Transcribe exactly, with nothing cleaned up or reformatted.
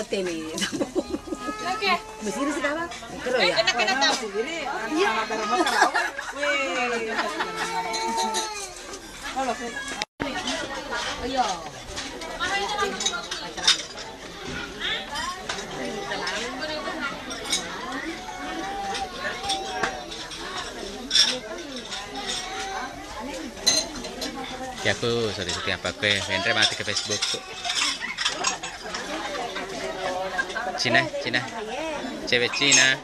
Temi. Oke. Mesir sih apa? Kero ya. Enak, enak, tahu. Iya. Ayo. Ki aku, sorry, sorry, apa aku ya? Menre mati ke Facebook. Cina, Cina. Cewek Cina.